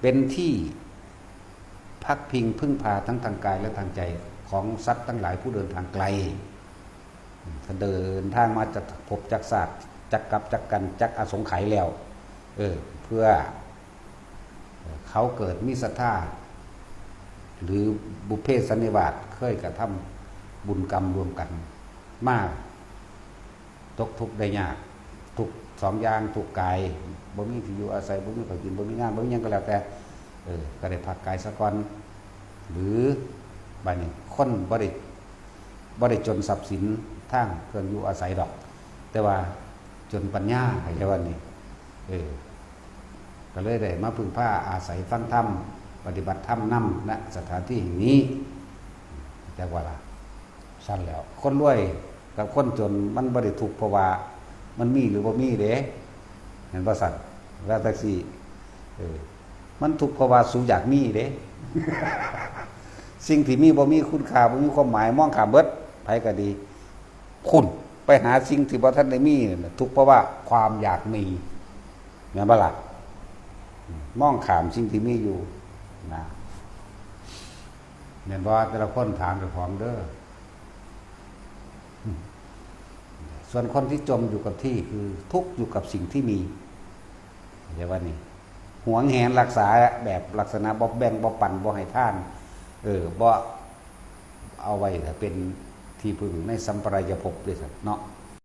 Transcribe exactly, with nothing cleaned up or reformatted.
เป็นที่พักพิงพึ่งพาทั้งทางกายและทางใจของสัตว์ทั้งหลายผู้เดินทางไกล ถ้าเดินทางมาจากภพจากชาติจากกับจากกันจากอสงไขยแล้ว เออ เพื่อ เขาเกิดมีศรัทธา หรือบุพเพสันนิวาสเคยกระทำบุญกรรมรวมกัน มาตกทุกข์ได้ยาก ทุกข์สองอย่าง ทุกข์กาย บ่มีที่อยู่อาศัย บ่มีข้าวกิน บ่มีงาน บ่มีหยังก็แล้วแต่ เออ ก็ได้พักกายซะก่อน หรือบัดนี้คนบ่ได้บ่ได้จนทรัพย์สินทางเครื่องอยู่อาศัยดอก แต่ว่าจนปัญญา เข้าใจว่านี่ เออ ก็เลยได้มาพึ่งพาอาศัยฟังธรรม ปฏิบัติธรรมนำ ณ สถานที่แห่งนี้ จักว่าล่ะ ซั่นแล้ว คนรวยกับคนจนมันบ่ได้ทุกข์เพราะว่ามันมีหรือบ่มีเด้ เห็นบ่ซั่น ว่าจั่งซี้ เออ มันทุกข์เพราะว่าสูอยากมีเด้ สิ่งที่มีบ่มีคุณค่า บ่มีความหมาย มองข้ามเบิด ไผก็ดี คุณไปหาสิ่งที่บ่ทันได้มีนั่นน่ะ ทุกข์เพราะว่าความอยากมี แม่นบ่ล่ะ มองข้ามสิ่งที่มีอยู่นะ แม่นบ่ แต่ละคนถามเจ้าของเด้อ ส่วนคนที่จมอยู่กับที่คือทุกข์อยู่กับสิ่งที่มี เข้าใจว่านี่ หวงแหนรักษาแบบลักษณะบ่แบ่งบ่ปันบ่ให้ทาน เออ บ่เอาไว้ถ้าเป็นที่พึ่งในสัมปรายภพด้วยซ้ำเนาะ